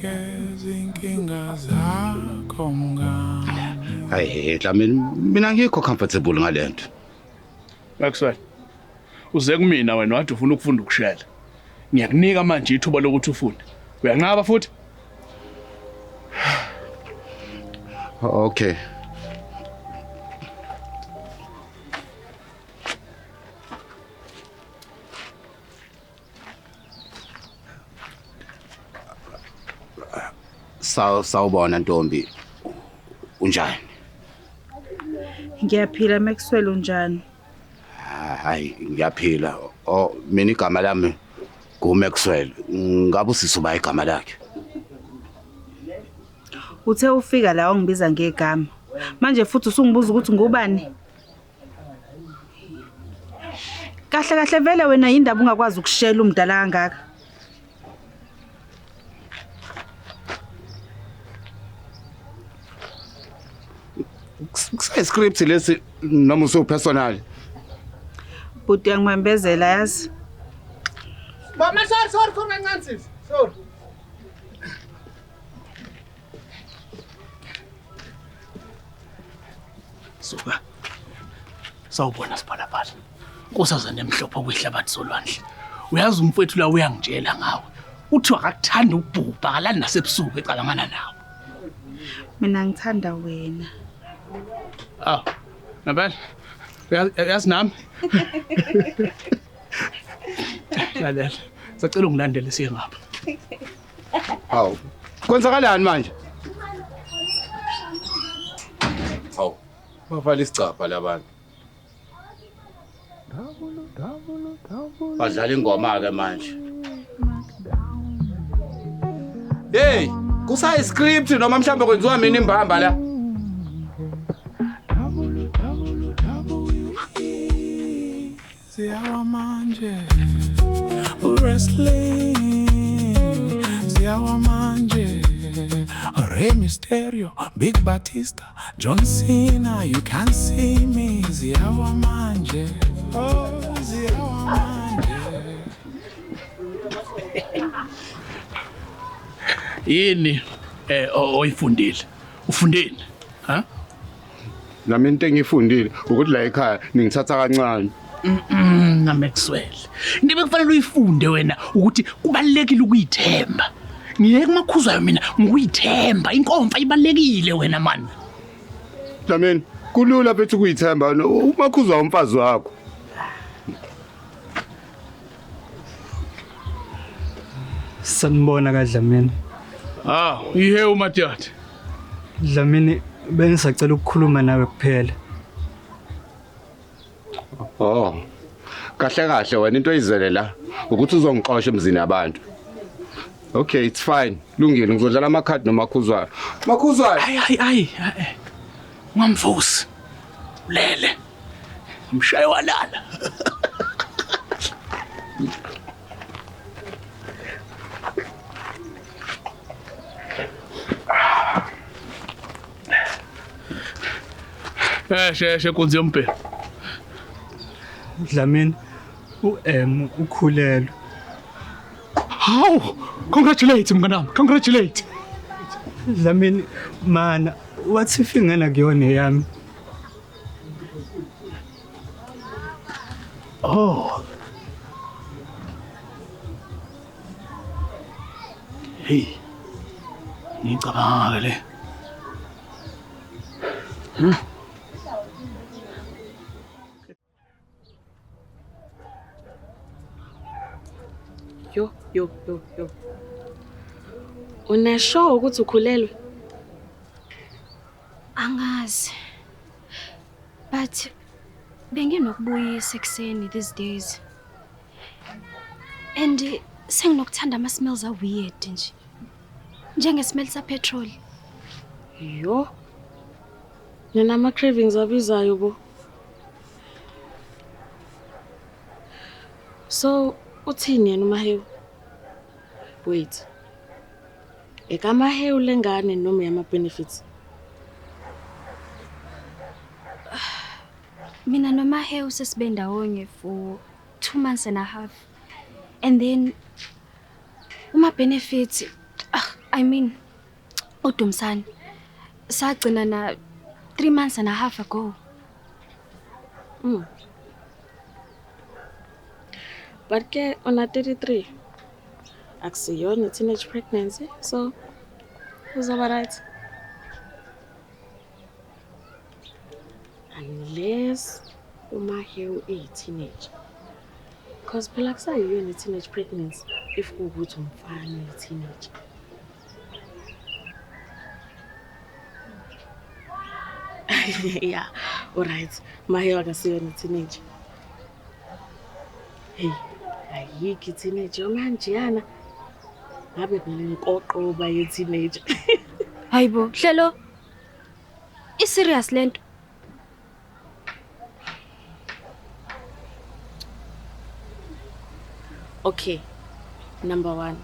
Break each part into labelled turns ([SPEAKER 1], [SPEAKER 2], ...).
[SPEAKER 1] Izinkinga zakho mngani.
[SPEAKER 2] Hayi Dlamini, mina ngikho comfortable ngalento.
[SPEAKER 3] Maxwell. Uze kumina wena wathi ufuna ukufunda ukushela. Ngiyakunika manje ithuba lokuthi ufunde. Uyanqaba futhi?
[SPEAKER 2] Okay. Sawubona ntombi. Unjani?
[SPEAKER 4] Ngiyaphila Maxwell, unjani?
[SPEAKER 2] Hayi ngiyaphila. Oh, mina igama lami nguMaxwell. Ngabe usisi uba igama lakhe?
[SPEAKER 4] Uthe ufika la wangibiza ngegama. Manje futhi usungibuza ukuthi ngubani? Kahle kahle vele wena yindaba ungakwazi ukushela umdala kangaka.
[SPEAKER 2] Kusayi script lesi noma usu personal.
[SPEAKER 4] Bhuti uyangibambezela yazi.
[SPEAKER 5] Mama, sorry, sorry, sorry kancane sisi. Sorry.
[SPEAKER 3] Suka. Sawubona siphalaphala. Nkosazana emhlophe okwihlabathi solwandle. Uyazi umfowethu la uyangitshela ngawe. Uthi akakuthanda ukubhubha akalali nasebusuku ecabangana nawe.
[SPEAKER 4] Mina ngithanda wena.
[SPEAKER 3] Ah. Ngempela. Uyazi nami. Lalela. Sacela ungilandele siye ngapha.
[SPEAKER 2] Hawu. Kwenzakalani manje? Hawu. Bavala isicabha labantu. Badlala ingoma ke manje. Hey, kusayi script noma mhlawumbe kwenziwa mina imbamba la.
[SPEAKER 1] Ziyawa manje wrestling, ziyawa manje Rey Mysterio, Big Batista, John Cena, you can't see me. Ziyawa manje, oh ziyawa manje.
[SPEAKER 3] Yini oyifundile? Ufundeni? Ha?
[SPEAKER 2] Nami into engiyifundile ukuthi la ekhaya ningithatha kancane.
[SPEAKER 3] Na Maxwell. Into bekufanele uyifunde wena ukuthi kubalekile ukuyithemba. Ngiyeke kumakhuzwayo mina ngokuyithemba. Inkomfa ibalekile wena man.
[SPEAKER 2] Dlamini, kulula bethu ukuyithemba umakhuzwa umfazi wakho.
[SPEAKER 6] Sanibona kaDlamini.
[SPEAKER 3] Ah, ihe uMatiyati.
[SPEAKER 6] Dlamini, bengisacela ukukhuluma nawe kuphela.
[SPEAKER 2] Oh. Kahle kahle wena into oyizele la ukuthi uzongixosha emzini yabantu. Okay, it's fine. Lungile, ngizodlala amakhadi nomakhuzwayo. Makhuzwayo.
[SPEAKER 3] Ayi ayi ayi. Ungamvusi. Ulele. Umshaye walala. Sheshe nkunzi yombhemu.
[SPEAKER 6] Dlamini, u-M ukhulelwe.
[SPEAKER 3] Hawu, congratulate mnganami, congratulate.
[SPEAKER 6] Dlamini, mana wathi ifingana kuyona yami.
[SPEAKER 3] Oh. Hey. Ngicabanga ke le.
[SPEAKER 7] Yo, yo, yo, yo. Unesho ukuthi ukhulelwe?
[SPEAKER 8] Angazi. But benginokubuyisa ekuseni these days. And senginokuthanda ama smells a weird nje. Njenge smell sa petrol.
[SPEAKER 7] Yo. Nginama cravings abizayo bo. So uthini yena uMahewu? Wait. EkaMahewu lengane noma yama benefits?
[SPEAKER 8] Mina noMahewu sesibe ndawonye for 2 months and a half. And then uma benefits, ah, I mean uDumsani. Sagcina na 3 months and a half ago.
[SPEAKER 7] But ke una 33. Akusiyona teenage pregnancy, so uzoba right. Unless uMahewu eyi-teenager. Cause phela kusayiyona i-teenage pregnancy if kuwukuthi umfana uyi-teenager. Yeah, alright. Mahewu akasiyona i-teenager. Hey, ayikho i-teenager manjeyana. Ngabe nginkoqoba ye-teenager.
[SPEAKER 8] Hayibo, Hlelo. I-serious lento.
[SPEAKER 7] Okay, number 1.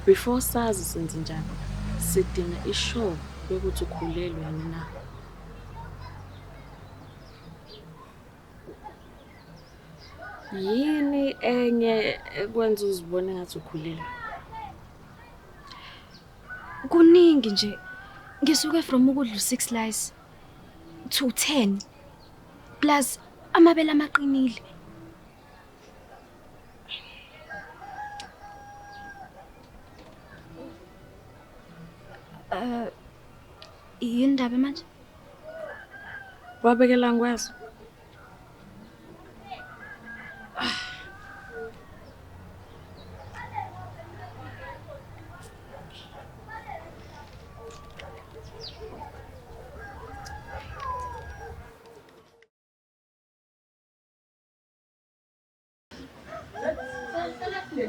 [SPEAKER 7] Before sazi senze njani, sidinga ishow yokuthi ukhulelwe yini na. Yini enye ekwenza uzibone ngathi ukhulelwe?
[SPEAKER 8] Kuningi nje. Ngisuke from ukudla 6 slice to 10 plus amabele amaqinile. Yini ndaba manje?
[SPEAKER 7] Wabekela ngikwazi.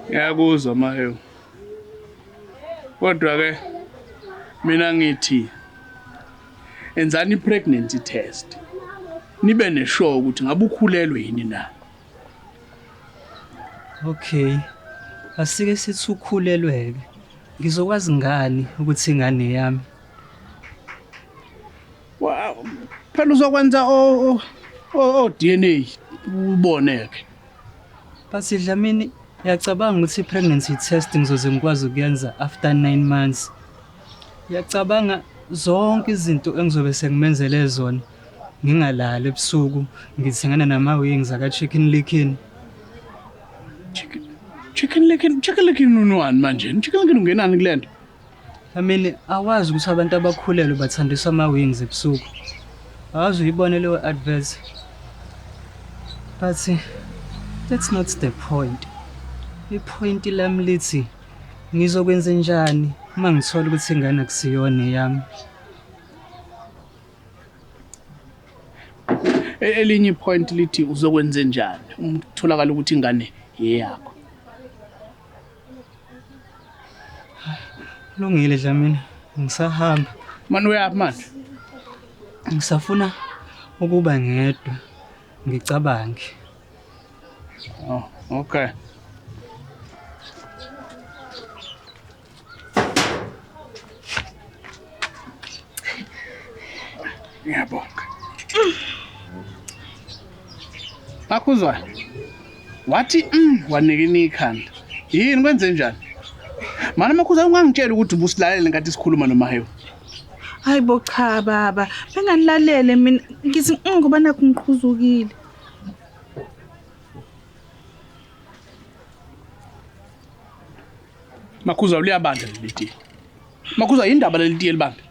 [SPEAKER 3] Ngiyakuzwa Mahewu. Kodwa ke mina ngithi enzani i-pregnancy test. Nibe nesure ukuthi ngabe ukhulelwe yini na.
[SPEAKER 6] Okay. Asike sithi ukhulelwe ke. Ngizokwazi ngani ukuthi ingane yami?
[SPEAKER 3] Wow. Phela uzokwenza o DNA uboneke.
[SPEAKER 6] But Dlamini, ngiyacabanga ukuthi i-pregnancy test ngizoze ngikwazi ukuyenza after 9 months. Ngiyacabanga zonke izinto engizobe sengimenzele zona. Ngingalali ebusuku, ngithengana nama-wings aka Chicken Licken.
[SPEAKER 3] Chicken Licken unwani manje? Chicken Licken ungenani kulento?
[SPEAKER 6] I mean, awazi ukuthi abantu abakhulelwe bathandiswa ama-wings ebusuku. Awazi uyibone leyo advert. But that's not the point. I-point lami lithi ngizokwenza njani uma ngithola ukuthi ingane akusiyona eyami.
[SPEAKER 3] Elinye point lithi uzokwenza njani uma kutholakala ukuthi ingane eyakho.
[SPEAKER 6] Lungile Dlamini, ngisahamba.
[SPEAKER 3] Manje uyaphi manje?
[SPEAKER 6] Ngisafuna ukuba ngedwa ngicabange.
[SPEAKER 3] Oh, okay. Ngiyabonga. Makhuzwa. Wathi wanikini ikhanda. Yini kwenze njani? Mana Makhuzwa ungangitshela ukuthi ubusilalele ngathi sikhuluma noMahewu.
[SPEAKER 4] Hayibo cha baba, benganilalele mina ngithi ngoba nakho ngiqhuzukile.
[SPEAKER 3] Makhuzwa uliyabanda leli tiye. Makhuzwa indaba leli tiye libanda.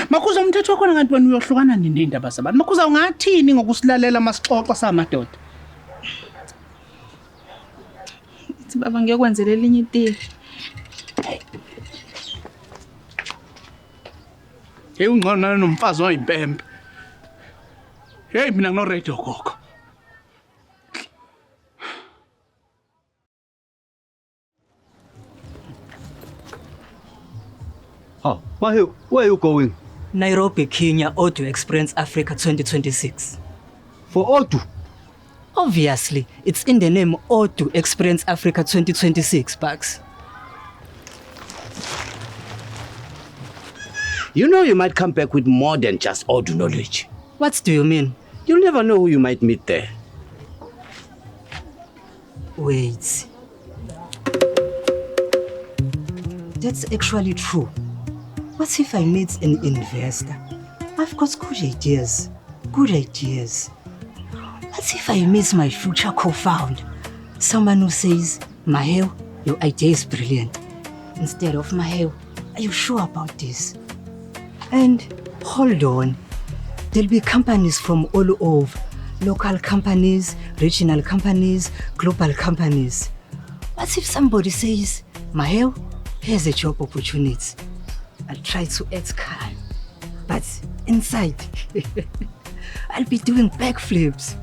[SPEAKER 3] Makhuzwa umthetho wakhona kanti wena uyohlukana nini ney'ndaba zabantu? Makhuzwa ungathini ngokusilalela masixoxa samadoda?
[SPEAKER 4] Ithi baba ngiyokwenzela elinye itiye.
[SPEAKER 3] Hey ungcono nomfazi oyimpempe. Hey mina ngino radio gogo.
[SPEAKER 9] Oh, Mahewu, where are you going?
[SPEAKER 6] Nairobi, Kenya, Odoo Experience Africa 2026.
[SPEAKER 9] For Odoo?
[SPEAKER 6] Obviously, it's in the name Odoo Experience Africa 2026, Bucks.
[SPEAKER 10] You know you might come back with more than just odd knowledge.
[SPEAKER 6] What do you mean?
[SPEAKER 10] You'll never know who you might meet there.
[SPEAKER 6] Wait. That's actually true. What if I meet an investor? I've got good ideas. Good ideas. What if I meet my future co-founder? Someone who says, Maheo, your idea is brilliant. Instead of Maheo, are you sure about this? And hold on. There'll be companies from all over. Local companies, regional companies, global companies. What if somebody says, Maheo, here's a job opportunity. I'll try to act calm, but inside, I'll be doing backflips.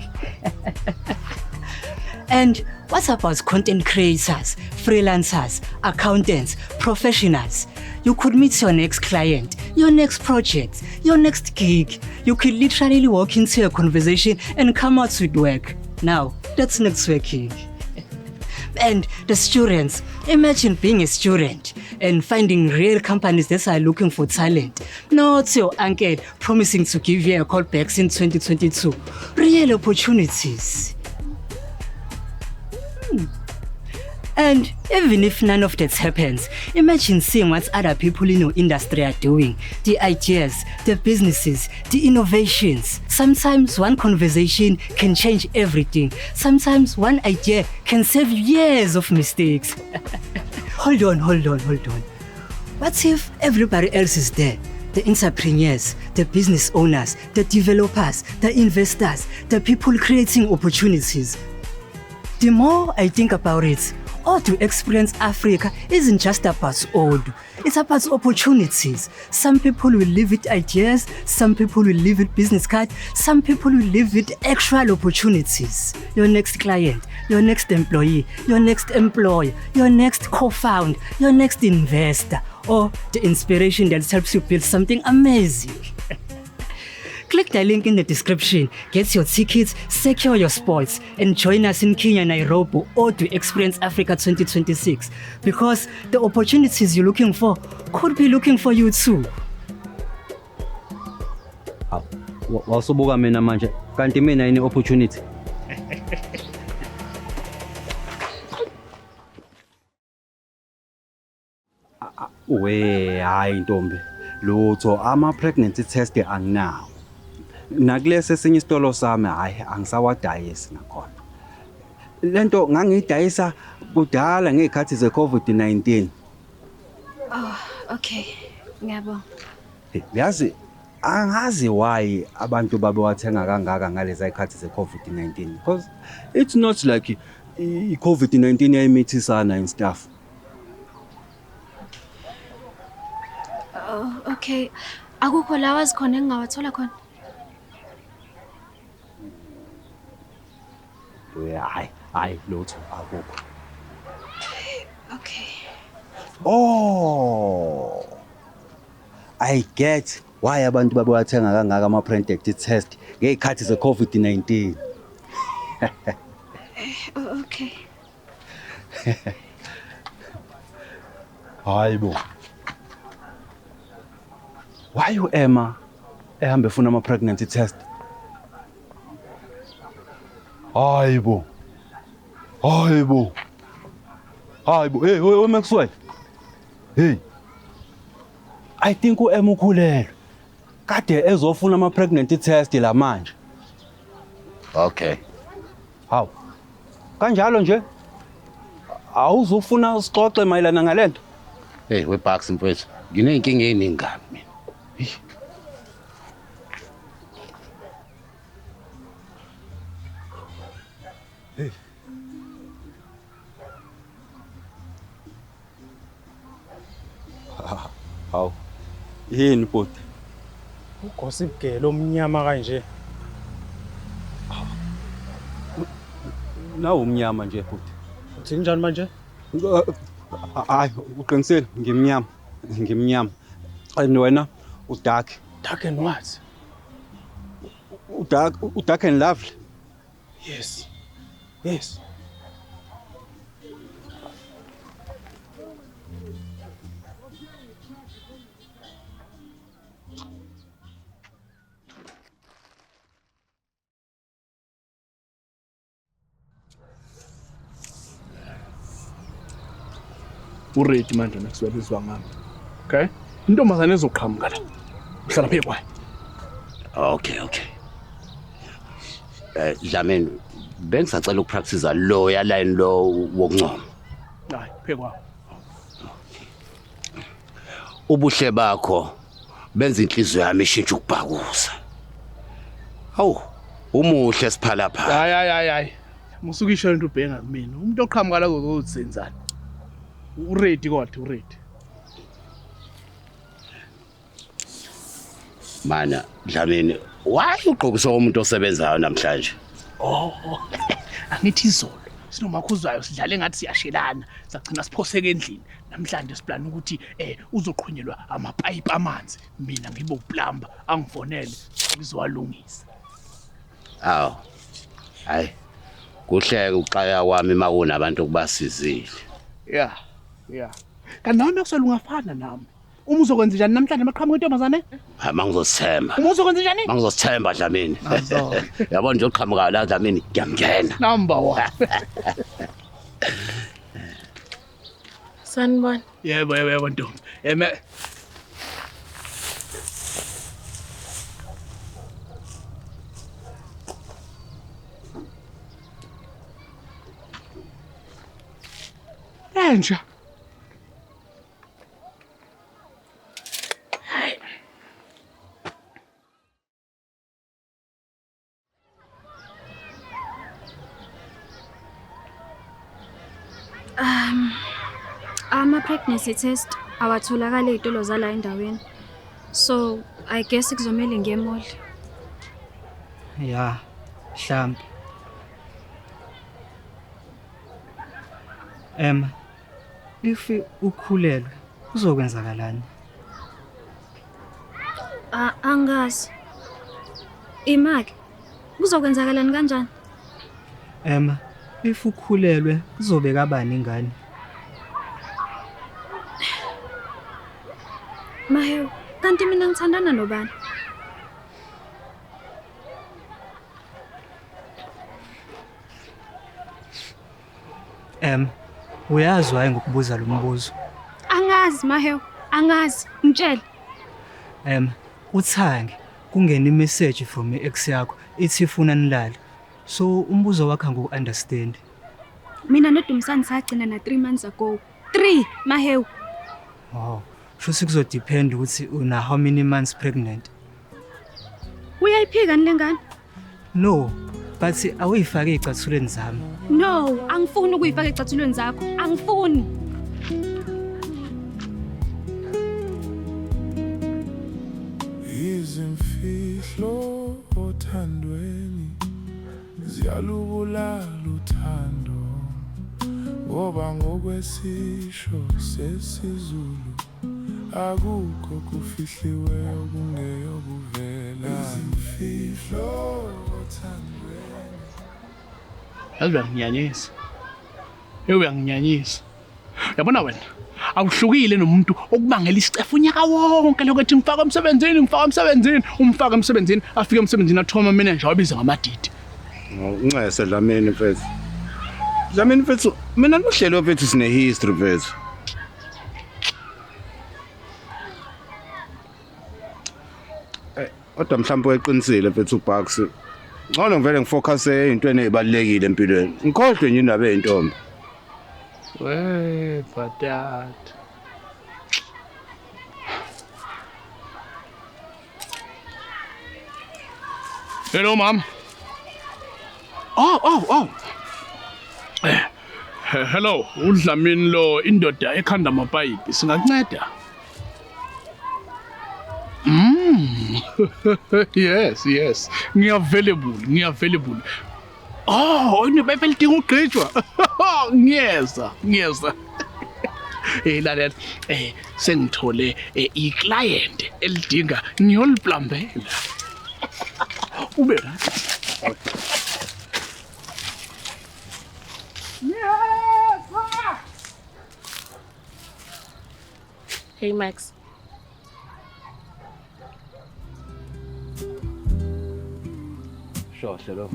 [SPEAKER 6] And what about content creators, freelancers, accountants, professionals? You could meet your next client, your next project, your next gig. You could literally walk into a conversation and come out with work. Now, that's networking. And the students, imagine being a student and finding real companies that are looking for talent. Not your uncle promising to give you a call back in 2022. Real opportunities. And even if none of that happens, imagine seeing what other people in your industry are doing. The ideas, the businesses, the innovations. Sometimes one conversation can change everything. Sometimes one idea can save years of mistakes. Hold on. What if everybody else is there? The entrepreneurs, the business owners, the developers, the investors, the people creating opportunities. The more I think about it, Odoo Experience Africa isn't just about Odoo. It's about opportunities. Some people will live with ideas, some people will live with business cards, some people will live with actual opportunities. Your next client, your next employee, your next employer, your next co-founder, your next investor, or the inspiration that helps you build something amazing. Click the link in the description, get your tickets, secure your spots, and join us in Kenya, Nairobi, Odoo Experience Africa 2026. Because the opportunities you're looking for could be looking for you too.
[SPEAKER 9] Wawusubuka mina manje, kanti mina yini opportunity? We, hayi ntombi, lutho ama-pregnancy test anginawo. Nakulesi esinye isitolo sami hayi angisawadayisi nakhona. Lento ngangiyidayisa kudala ngezikhathi ze-COVID-19.
[SPEAKER 8] Oh, okay. Ngiyabonga.
[SPEAKER 9] Yazi angazi why abantu babewathenga kangaka ngalezi zikhathi ze-COVID-19 because it's not like i-COVID-19 yayimithisana and stuff.
[SPEAKER 8] Oh, okay. Akukho la wazi khona engingawathola khona.
[SPEAKER 9] Hayi lutho akukho.
[SPEAKER 8] Okay.
[SPEAKER 9] Oh, I get why abantu babewathenga kangaka ama-pregnancy test ngezikhathi ze-COVID-19.
[SPEAKER 8] Okay.
[SPEAKER 9] Hayi bo. Why you Emma ehambe efuna ama-pregnancy test? Hayibo. Hayibo. Hayibo. Hey, hey, Maxwell. Hey. I think uEmma ukhulelwe. Kade ezofuna ama-pregnancy test la manje.
[SPEAKER 10] Okay.
[SPEAKER 9] Hawu. Kanjalo nje. Awuzufuna sixoxe mayelana ngalento?
[SPEAKER 10] Hey, we Bucks mfethu. Ngineyinkinga eziningi kabi mina.
[SPEAKER 9] Hey. Hawu. Yini bhuti?
[SPEAKER 5] Ugossip girl omnyama kanje.
[SPEAKER 9] Nawu umnyama nje bhuti.
[SPEAKER 5] Uthini njani manje?
[SPEAKER 9] Hayi, uqinisile ngimnyama. Ngimnyama. And wena udark.
[SPEAKER 5] Dark and what?
[SPEAKER 9] Udark and lovely.
[SPEAKER 5] Yes. Yes.
[SPEAKER 3] Uready manje Maxwell izwa ngami. Okay? Intombazane ezoqhamuka la. Uhlala phe kwayo.
[SPEAKER 10] Okay, okay. Dlamini, bengisacela ukupractice lo ya line lo wokuncoma.
[SPEAKER 3] Hayi, phe kwayo.
[SPEAKER 10] Ubuhle bakho benza inhliziyo yami ishintshe ukubhakuza. Hawu, umuhle siphalapha.
[SPEAKER 3] Hayi hayi hayi hayi. Musuke isho into ubhenga kumina. Umuntu oqhamuka la uzothi Uready kodwa uready.
[SPEAKER 10] Mana Dlamini, why ugqokisa umuntu osebenzayo namhlanje?
[SPEAKER 3] Oh. Angithi izolo sinomakhuzwayo sidlale ngathi siyashelana, sagcina siphoseke endlini. Namhlanje siplana ukuthi uzoqhunyelwa amapayipi amanzi, mina ngibe uplumber angifonele ngizowalungisa.
[SPEAKER 10] Aw. Hayi. Kuhleke uxaya kwami makunabantu okubasizile.
[SPEAKER 3] Yeah. Yeah. Kanti nawe Maxwell ungafana nami. Uma uzokwenza njani namhlanje maqhamuka intombazane?
[SPEAKER 10] Hayi mangizosithemba.
[SPEAKER 3] Uma uzokwenza njani?
[SPEAKER 10] Mangizosithemba Dlamini. Yabona nje oqhamuka la Dlamini ngiyamngena.
[SPEAKER 3] Number 1.
[SPEAKER 7] Sanibona.
[SPEAKER 3] Yebo yebo yebo ntombi. Eme Entsha.
[SPEAKER 8] Ama pregnancy test awatholakala ezitolo zala endaweni. So I guess kuzomele ngiye mall.
[SPEAKER 6] Ya, mhlambe. Emma, if ukhulelwe kuzokwenzakalani?
[SPEAKER 8] Angazi. Imake, kuzokwenzakalani kanjani?
[SPEAKER 6] Emma, if ukhulelwe kuzobe kabani ingane?
[SPEAKER 8] Mahewu, kanti mina ngithandana nobani?
[SPEAKER 6] Em, uyazi waye ngokubuza lo mbuzo.
[SPEAKER 8] Angazi Mahewu, angazi, ngitshele.
[SPEAKER 6] Em, uthange kungena imessage from ex yakho ithi ifuna nilale. So umbuzo wakho angu understand.
[SPEAKER 8] Mina noDumsani sagcina na 3 months ago. 3 Mahewu.
[SPEAKER 6] Oh, shuthi kuzodepend ukuthi una how many months pregnant.
[SPEAKER 8] Uyayiphika nilengane?
[SPEAKER 6] No, but awuyifake ezicathulweni zami.
[SPEAKER 8] No, angifuni ukuyifaka ezicathulweni zakho. Angifuni.
[SPEAKER 1] Izimfihlo othandweni ziyalubulala uthando, ngoba ngokwesisho sesiZulu akukho kufihliwe okungeyokuvela. Izimfihlo othandweni.
[SPEAKER 3] Yazi uyanginyanyisa. Hey uyanginyanyisa. Yabona wena, awuhlukile nomuntu okubangela isicefu unyaka wonke lokho ethi ngifaka emsebenzini, ngifaka emsebenzini, umfaka emsebenzini, afike emsebenzini athoma manager wabiza ngamadidi.
[SPEAKER 2] Ncese Dlamini mfethu. Dlamini mfethu, mina nohlelo mfethu sine history mfethu. Kodwa mhlawumbe uyaqinisile mfethu uBucks. Ngcono ngivele ngifocus ezintweni ezibalulekile empilweni. Ngikhohlwe nje indaba eyintombi.
[SPEAKER 3] We patata. Hello mama. Oh oh oh. Hello, uDlamini lo indoda ekhanda amapayipi singakunceda? Yes, yes. Ngiavailable, ngiavailable. Oh, inepayipi elidinga ukugqitshwa. Ngiyeza, ngiyeza. Lalela, sengithole iclient elidinga ngiyoliplambela. Ube right.
[SPEAKER 7] Hey Max.
[SPEAKER 9] Sure, hello.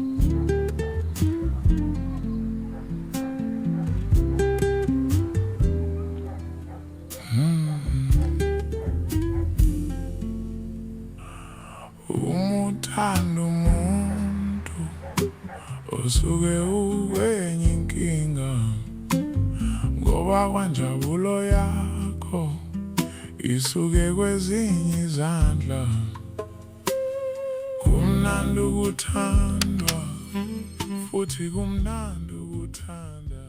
[SPEAKER 1] Uthanda umuntu osuke ukwenye inkinga ngoba kwanjabulo yakho isuke kwezinye izandla. Kumnandi ukuthandwa futhi kumnandi ukuthanda.